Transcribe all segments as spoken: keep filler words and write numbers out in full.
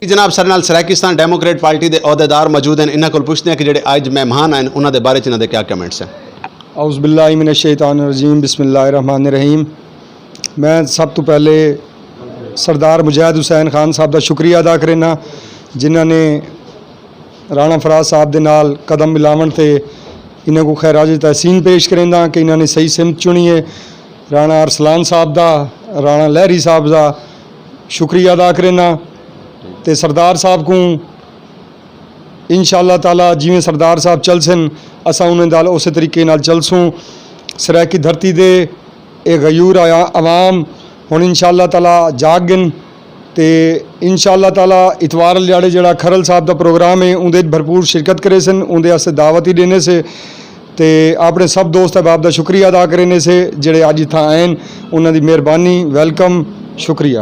جناب، سارے نال سرائیکستان ڈیموکریٹ پارٹی دے عہدیدار موجود ہیں، انہاں کول پوچھتے ہیں کہ جڑے اج مہمان آئے ہیں، انہاں دے بارے چ انہاں دے کیا کمنٹس ہیں۔ اعوذ باللہ من الشیطان الرجیم، بسم اللہ الرحمن الرحیم۔ میں سب تو پہلے سردار مجاہد حسین خان صاحب دا شکریہ ادا کرنا، جنہاں نے رانا فراز صاحب دے نال قدم ملاون تے انہاں کو خراج تحسین پیش کریندا کہ انہاں نے صحیح سمت چنی ہے۔ رانا ارسلان صاحب دا، رانا لہری صاحب دا شکریہ ادا کرنا تے سردار صاحب کو انشاءاللہ تعالی جیویں سردار صاحب چلسن، اساں انہیں نال اسے طریقے نال چلسوں۔ سرائیکی دھرتی دے اے غیور آیا عوام ہن انشاءاللہ تعالی جاگ گن تے انشاءاللہ تعالی اتوار آلے ڈیہاڑے جیڑھا کھرل صاحب دا پروگرام ہے اوندے اچ بھرپور شرکت کریسن، اوندے واسطے دعوت ہی ڈینے سے تے اپنے سب دوست احباب دا شکریہ ادا کرینے سے جیڑھے اج اتھاں آئن، انہاں دی مہربانی، ویلکم، شکریہ۔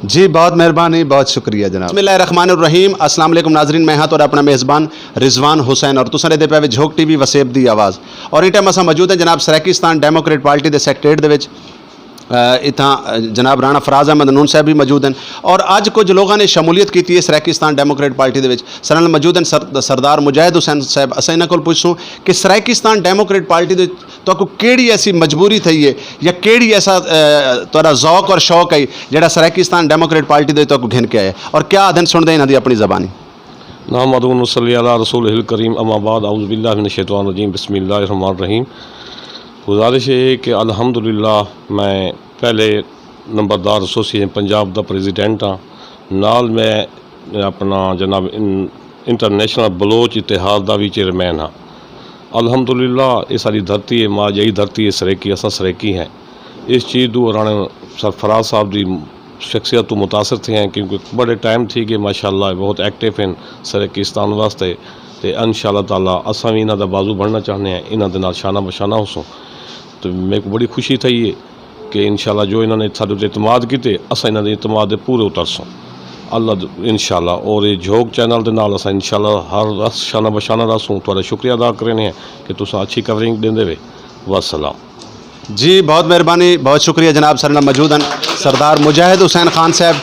جی، بہت مہربانی، بہت شکریہ جناب۔ بسم اللہ الرحمن الرحیم۔ السلام علیکم ناظرین، میں ہاں تہاڈا اپنا میزبان رضوان حسین اور تساں ڈیہدے پئے وے جھوک ٹی وی وسیب دی آواز۔ اور ایں ٹائم اساں موجود ہیں جناب سرائیکستان ڈیموکریٹ پارٹی دے سیکرٹریٹ دے وچ، اتھاں جناب رانا فراز احمد نون صاحب بھی موجود ہیں۔ اور اج کچھ لوگاں نے شمولیت کیتی ہے سرائیکستان ڈیموکریٹ پارٹی دے وچ۔ سارے نال موجود ہیں سر-، سردار مجاہد حسین صاحب، اساں انہاں کول پوچھسوں کہ سرائیکستان ڈیموکریٹ پارٹی دے تہاکوں کیڑھی ایسی مجبوری تھئی ہے یا کیڑھی ایسا، اے، تہاڈا ذوق اور شوق ہے جیڑھا سرائیکستان ڈیموکریٹ پارٹی دے تہاکوں گھن کے آئے، اور کیا آدھن سنڑدے انہاں دی اپنی زبانی۔ نحمدہ و نصلی علی رسولہ الکریم، اما بعد، اعوذ باللہ من الشیطان الرجیم، بسم اللہ الرحمن الرحیم۔ گزارش یہ ہے کہ الحمدللہ میں پہلے نمبردار ایسوسی ایشن پنجاب دا پریزیڈنٹ ہاں، نال میں اپنا جناب ان-، انٹرنیشنل بلوچ اتحاد دا بھی چیئرمین ہاں۔ الحمدللہ، یہ ساری دھرتی ہے، ماں جائی دھرتی ہے، سرائیکی، اساں سرائیکی ہیں۔ اس چیز دو رانا سرفراز صاحب دی شخصیت تو متاثر تھے ہیں، کیونکہ بڑے ٹائم تھی کہ ماشاءاللہ بہت ایکٹیو ہیں سرائیکستان واسطے، تے انشاءاللہ تعالی اساں بھی انہاں دا بازو بننا چاہنے ہیں، انہاں دے نال شانہ بشانہ ہوسوں۔ تو میرے کو بڑی خوشی تھئی ہے کہ انشاءاللہ جو انہاں نے ساڈے تے اعتماد کیتے، اساں انہاں دے اعتماد دے پورے اترسوں۔ اللہ د-، انشاءاللہ، اور یہ جھوک چینل دے نال اساں انشاءاللہ ہر رس شانہ بشانہ رہسوں۔ تہاڈا شکریہ ادا کرنے ہیں کہ تساں اچھی کورنگ دیندے وے۔ والسلام۔ جی، بہت مہربانی، بہت شکریہ جناب، سارے نال موجود ہیں سردار مجاہد حسین خان صاحب،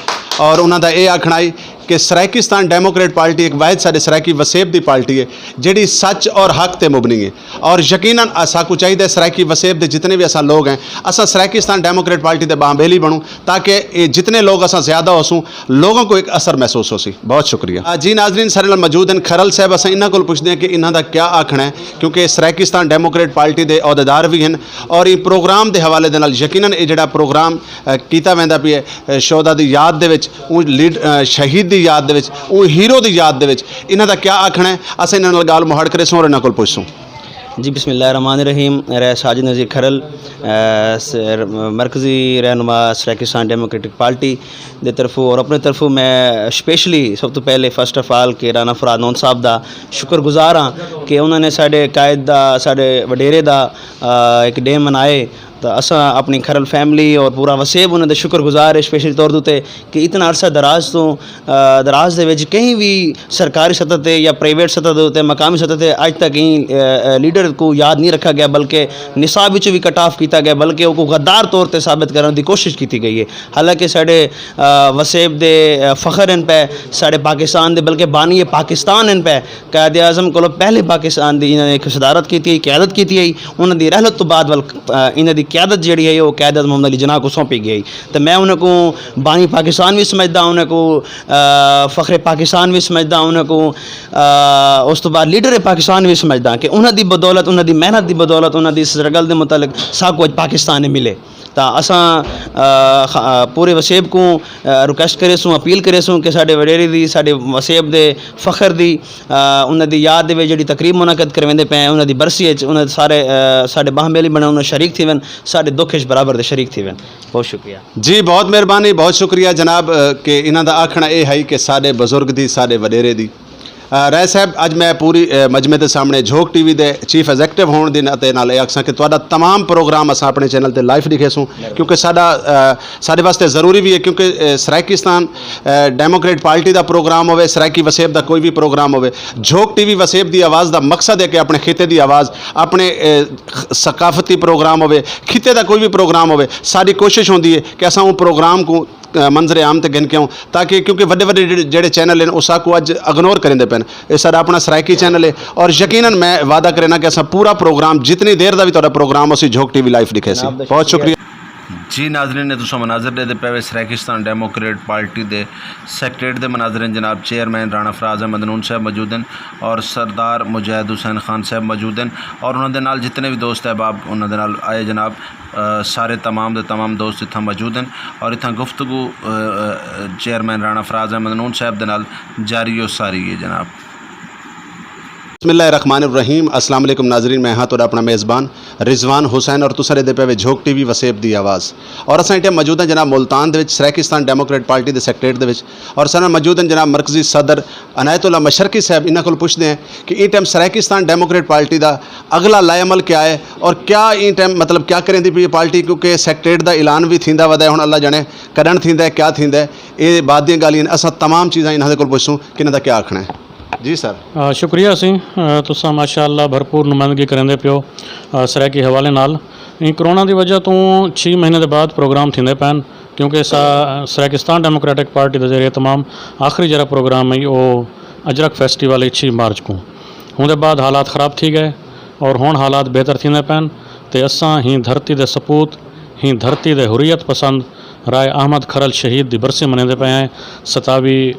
اور انہاں دا اے آکھنا ہے کہ سرائیکستان ڈیموکریٹ پارٹی ایک واحد سارے سرائیکی وسیب دی پارٹی ہے جیڑھی سچ اور حق تے مبنی ہے، اور یقیناً اساکوں چاہیدا ہے سرائیکی وسیب دے جتنے بھی اساں لوگ ہیں، اساں سرائیکستان ڈیموکریٹ پارٹی دے باہمبیلی بنوں، تاکہ اے جتنے لوگ اساں زیادہ ہوسوں، لوگوں کو ایک اثر محسوس ہوسی۔ بہت شکریہ۔ آ، جی ناظرین، سارے نال موجود ہیں کھرل صاحب، اساں انہاں کول پچھدے ہیں کہ انہاں دا کیا آکھنا ہے، کیونکہ سرائیکستان ڈیموکریٹ پارٹی دے عہدیدار بھی ہیں، اور ایں پروگرام دے حوالے دے نال یقیناً اے جڑا پروگرام، آ، کیتا ویندا پیا ہے، آ، شہدا دی یاد دے وچ، اوں لیڈ-، آ، شہید دی یاد دے وچ، اوں ہیرو دی یاد دے وچ، انہاں دا کیا آکھنا ہے، اساں انہاں نال گالھ مہاڑ کریسوں اور انہاں کول پچھسوں۔ جی، بسم اللہ الرحمن الرحیم۔ رہ ساجد نذیر کھرل، آ، س-، مرکزی رہنما سرائیکستان ڈیموکریٹک پارٹی دے طرفوں اور اپنے طرفوں میں اسپیشلی سب تو پہلے فرسٹ آف آل کہ رانا فراد نون صاحب دا شکر گزار ہاں کہ انہاں نے ساڈے قائد دا، ساڈے وڈیرے دا، آ، ایک ڈے منائے۔ تاں اساں اپنی کھرل فیملی اور پورا وسیب انہاں دے شکر گزار ہے، اسپیشلی طور تے کہ اتنا عرصہ دراز توں، آ، دراز دے وچ کہیں وی سرکاری سطح تے یا پرائیویٹ سطح دے اتے مقامی سطح تے اج تک ایں، آ، آ، لیڈر کو یاد نہیں رکھا گیا، بلکہ نصاب وچوں وی کٹ آف کیتا گیا، بلکہ اوکوں غدار طور تے ثابت کرݨ دی کوشش کیتی گئی ہے۔ حالانکہ ساڈے، آ، وسیب دے، آ، فخر ہن پئے، ساڈے پاکستان دے بلکہ بانی پاکستان ہن پئے۔ قائد اعظم کولو پہلے پاکستان دی انہاں نے ایک صدارت کیتی، قیادت کیتی ہے، انہاں دی رحلت تو بعد ول، آ، انہاں دی قیادت جیڑھی ہے، او قیادت محمد علی جناح کوں سونپی ڳئی۔ تے میں انہاں کوں بانی پاکستان وی سمجھدا، انہاں کوں، آ، فخر پاکستان وی سمجھدا، انہاں کوں، آ، اس توں بعد لیڈر پاکستان وی سمجھدا کہ انہاں دی بدولت، انہاں دی محنت دی بدولت، انہاں دی سٹرگل دے متعلق ساکوں اڄ پاکستان ملے۔ تاں اساں، آ، خ-، آ، پورے وسیب کوں، آ، ریکویسٹ کریسوں، اپیل کریسوں کہ ساݙے وݙیرے دی، ساݙے وسیب دے فخر دی، آ، انہاں دی یاد دے وچ جیڑھی تقریب منعقد کرویندے پئے ہیں، انہاں دی برسی اچ انہاں سارے، آ، ساݙے ٻانہہ ٻیلی بݨن، انہاں شریک تھیون، ساݙے دکھ اچ برابر دے شریک تھیون۔ بہت شکریہ۔ جی، بہت مہربانی، بہت شکریہ جناب، آ، کہ انہاں دا آکھݨا اے ہئی کہ ساݙے بزرگ دی، ساݙے وݙیرے دی۔ آ، رائے صاحب، اڄ میں پوری، آ، مجمع دے سامݨے جھوک ٹی وی دے چیف ایگزیکٹو ہووݨ دے ناطے نال اے آکھساں کہ تہاݙا تمام پروگرام اساں اپݨے چینل تے لائیو ݙکھیسوں، کیونکہ ساݙا، آ، ساݙے واسطے ضروری وی ہے، کیونکہ، آ، سرائیکستان، آ، ڈیموکریٹ پارٹی دا پروگرام ہووے، سرائیکی وسیب دا کوئی وی پروگرام ہووے، جھوک ٹی وی وسیب دی آواز دا مقصد ہے کہ اپݨے خطے دی آواز، اپݨے، آ، ثقافتی پروگرام ہووے، خطے دا کوئی وی پروگرام ہووے، ساݙی کوشش ہوندی ہے کہ اساں اوں پروگرام کوں، آ، منظر عام تے گھن کے آؤں، تاکہ، کیونکہ وݙے وݙے جڑے، جڑے چینل ہیں، او ساکوں اڄ اگنور کریندے پئن۔ اے ساݙا اپݨا سرائیکی چینل ہے، اور یقیناً میں وعدہ کرینا کہ اساں پورا پروگرام، جتنی دیر دا وی تہاݙا پروگرام ہوسی، جھوک ٹی وی لائیو ݙکھیسی۔ جناب دا بہت شکریہ۔ شکریہ۔ جی ناظرین، نے تساں مناظر ݙیہدے پئے وے سرائیکستان ڈیموکریٹ پارٹی دے سیکرٹریٹ دے مناظر ہیں جناب، چیئرمین رانا فراز احمد نون صاحب موجود ہیں اور سردار مجاہد حسین خان صاحب موجود ہیں، اور انہاں دے نال جتنے وی دوست احباب انہاں دے نال آئے جناب، آ، سارے تمام دے تمام دوست اتھاں موجود ہیں اور اتھاں گفتگو، آ، آ، چیئرمین رانا فراز احمد نون صاحب دے نال جاری و ساری ہے جناب۔ بسم اللہ الرحمن الرحیم۔ السلام علیکم ناظرین، میں ہاں تہاݙا اپݨا میزبان رضوان حسین اور تساں ݙیہدے پئے وے جھوک ٹی وی وسیب دی آواز۔ اور اساں ایں ٹائم موجود ہیں جناب ملتان دے وچ سرائیکستان ڈیموکریٹ پارٹی دے سیکرٹریٹ دے وچ، اور اساݙے نال موجود ہیں جناب مرکزی صدر عنایت اللہ مشرقی صاحب۔ انہاں کول پچھدے ہیں کہ ایں ٹائم سرائیکستان ڈیموکریٹ پارٹی دا اڳلا لائحہ عمل کیا ہے اور کیا ایں ٹائم مطلب کیا کریندی پئی ہے پارٹی، کیونکہ سیکرٹریٹ دا اعلان وی تھیندا ودا ہے، ہݨ اللہ ڄاݨے کݙݨ تھیندا ہے، کیا تھیندا ہے، اے بعد دیاں ڳالھیں ہن۔ اساں تمام چیزاں انہاں دے کول پچھسوں کہ انہاں دا کیا آکھݨا ہے۔ جی سر۔ آ، شکریہ سی، آ، تساں ماشاء اللہ بھرپور نمائندگی کریندے پیو، آ، سرائیکی حوالے نال۔ ایں کرونا دی وجہ توں چھی مہینے دے بعد پروگرام تھیندے پئن، کیونکہ سا-، سرائیکستان ڈیموکریٹک پارٹی دا زیر اہتمام آخری جیڑھا پروگرام ہئی، او اجرک فیسٹیول ہئی چھی مارچ کوں۔ اوندے بعد حالات خراب تھی ڳئے اور ہݨ حالات بہتر تھیندے پئن تے اساں ہیں دھرتی دے سپوت، ہیں دھرتی دے حریت پسند رائے احمد کھرل شہید دی برسی منیندے پئے ہیں، ستاوی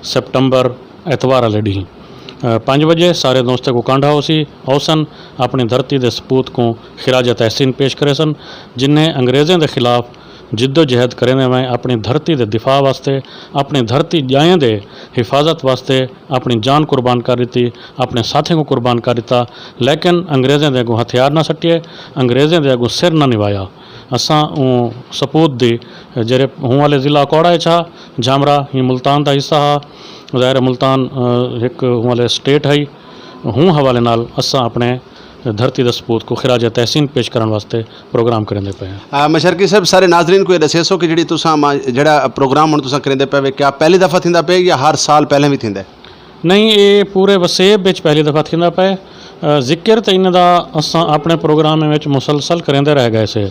سپٹمبر، اتوار آلے ݙینہہ، آ، پنج وڄے سارے دوستیں کوں کانڈھا ہوسی، اوسن اپݨی دھرتی دے سپوت کوں خراج تحسین پیش کریسن، جنہیں انگریزیں دے خلاف جدوجہد کریندے ہوئیں اپݨی دھرتی دے دفاع واسطے، اپݨی دھرتی ڄائیں دے حفاظت واسطے اپݨی جان قربان کر ݙتی، اپݨے ساتھیں کوں قربان کر ݙتا، لیکن انگریزیں دے اڳوں ہتھیار نہ سٹیے، انگریزیں دے اڳوں سر نہ نوایا۔ اساں اوں سپوت دی جیڑھے ہوں والے ضلع کوڑا اچ ہا، جھامرا ہی ملتان دا حصہ ہا، ظاہر ہے ملتان، آ، ہک ہوں والے سٹیٹ ہئی، ہوں حوالے نال اساں اپݨے دھرتی دے سپوت کوں خراج تحسین پیش کرݨ واسطے پروگرام کریندے پئے ہیں۔ آ، مشرقی صاحب، سارے ناظرین کوں اے ݙسیسو کہ جیڑھی تساں ما-، جیڑھا پروگرام ہݨ تساں کریندے پئے وے، کیا پہلی دفعہ تھیندا پئے یا ہر سال پہلے وی تھیندا ہے؟ نہیں، اے پورے وسیب وچ پہلی دفعہ تھیندا پئے۔ آ، ذکر تے انہاں دا اساں اپݨے پروگرام وچ مسلسل کریندے رہ ڳئے سے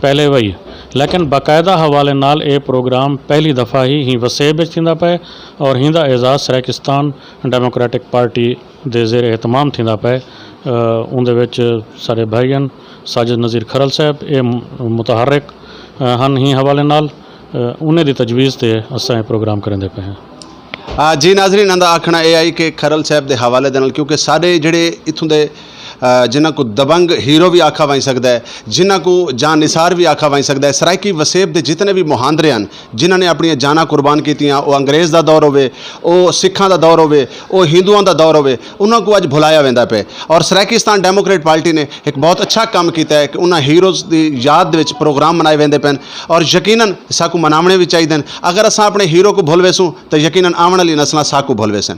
پہلے وئی، لیکن باقاعدہ حوالے نال اے پروگرام پہلی دفعہ ہی ہیں وسیب وچ تھیندا پئے اور ہیندا اعزاز سرائیکستان ڈیموکریٹک پارٹی دے زیر اہتمام تھیندا پئے۔ آ، اوندے وچ ساݙے بھائی ہن ساجد نذیر کھرل صاحب، اے م-، متحرک، آ، ہن ہیں حوالے نال، آ، انہیں دی تجویز تے اساں اے پروگرام کریندے پئے ہیں۔ آ، جی ناظرین، انہاں دا آکھݨا اے ہئی کہ کھرل صاحب دے حوالے دے نال، کیونکہ ساݙے جیڑھے اتھوں دے، آ، جنہاں کوں دبنگ ہیرو وی آکھا ونڄ سڳدا ہے، جنہاں کوں جان نثار وی آکھا ونڄ سڳدا ہے، سرائیکی وسیب دے جتنے وی مہاندرے ہن، جنہاں نے اپݨیاں جاناں قربان کیتیاں، او انگریز دا دور ہووے، او سکھاں دا دور ہووے، او ہندوؤں دا دور ہووے، انہاں کوں اڄ بھلایا ویندا پئے۔ اور سرائیکستان ڈیموکریٹ پارٹی نے ہک بہت اچھا کم کیتا ہے کہ انہاں ہیروز دی یاد دے وچ پروگرام منائے ویندے پئن، اور یقیناً ساکوں مناوݨے وی چاہیدن۔ اگر اساں اپݨے ہیرو کوں بھل ویسوں تاں یقیناً آوݨ والی نسلاں ساکوں بھل ویسن۔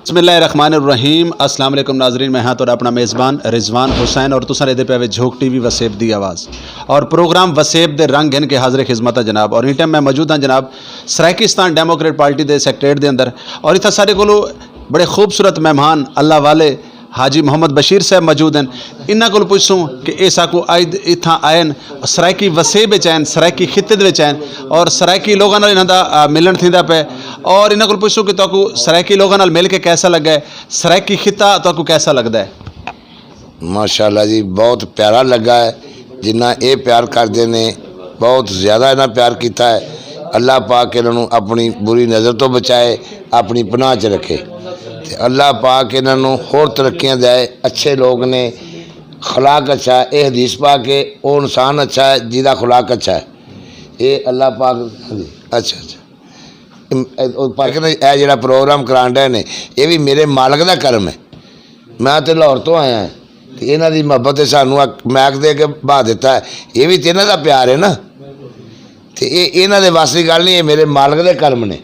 بسم اللہ الرحمن الرحیم۔ السلام علیکم ناظرین، میں ہاں تہاݙا اپݨا میزبان رضوان حسین اور تساں ݙیہدے پئے وے جھوک ٹی وی وسیب دی آواز اور پروگرام وسیب دے رنگ گھن کے حاضر خدمت ہاں جناب۔ اور ایں ٹائم میں موجود ہاں جناب سرائیکستان ڈیموکریٹ پارٹی دے سیکرٹریٹ دے اندر، اور اتھاں ساݙے کولوں بڑے خوبصورت مہمان اللہ والے حاجی محمد بشیر صاحب موجود ہیں۔ انہاں کول پچھسوں کہ اے ساکوں اڄ اتھاں آئن، سرائیکی وسیب وچ آئن، سرائیکی خطے دے وچ آئن اور سرائیکی لوگاں نال انہاں دا، آ، ملݨ تھیندا پئے، اور انہاں کول پچھسوں کہ تہاکوں سرائیکی لوگاں نال مل کے کیسا لڳا ہے، سرائیکی خطہ تہاکوں کیسا لڳدا ہے؟ ماشاءاللہ جی، بہت پیارا لڳا ہے۔ جنہاں اے پیار کردے نے، بہت زیادہ انہاں پیار کیتا ہے۔ اللہ پاک انہاں نوں اپنی بری نظر تو بچائے، اپنی پناہ چ رکھے۔ تے اللہ پاک انہاں نوں ہور ترقیاں دے، اچھے لوگ نے، اخلاق اچھا ہے۔ اے حدیث پاک ہے، او انسان اچھا ہے جیدا اخلاق اچھا ہے۔ اے اللہ پاک، ہاں جی، اچھا، اچھا۔ ام، اے، او پاک نے اے جڑا پروگرام کران ڈے نے، اے وی میرے مالک دا کرم ہے۔ میں تے لاہور تو آیا ہاں، تے انہاں دی محبت ہے، سانوں اک میک دے کے بہا دیتا ہے۔ اے وی تے انہاں دا پیار ہے نا۔ تے اے انہاں دے وس دی گل نہیں، اے میرے مالک دے کرم نے۔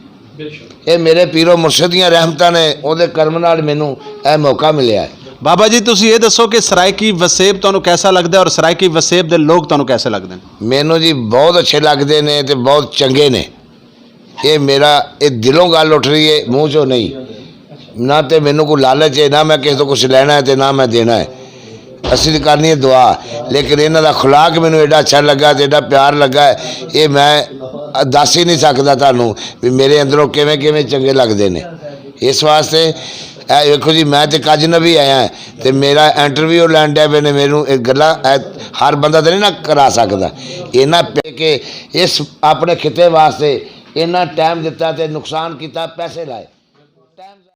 اے میرے پیر و مرشد دیاں رحمتاں نے، اوندے کرم نال مینوں اے موقع ملیا ہے۔ بابا جی، تسی اے دسو کہ سرائیکی وسیب تانوں کیسا لگدا ہے اور سرائیکی وسیب دے لوگ تانوں کیسے لگدے نے؟ مینوں جی بہت اچھے لگدے نے تے بہت چنگے نے۔ اے میرا، اے دلوں گل اٹھ رہی ہے، منہ چوں نہیں۔ نہ تے مینوں کوئی لالچ ہے، نہ میں کسے توں کچھ لینا ہے تے نہ میں دینا ہے۔ اسی تے کرنی ہے دعا، لیکن انہاں دا اخلاق مینوں ایڈا اچھا لگا تے ایڈا پیار لگا ہے، اے میں دس ہی نہیں سکدا تانوں بھی میرے اندروں کیویں کیویں چنگے لگدے نے۔ اس واسطے اے ویکھو جی، میں تے اج نہ وی آیا ہاں تے میرا انٹرویو لین ڈے پے نے، مینوں اے گلاں اے ہر بندہ تے نہیں نہ کرا سکدا۔ انہاں پے کہ اس اپنے خطے واسطے انہاں ٹائم دتا تے نقصان کیتا، پیسے لائے۔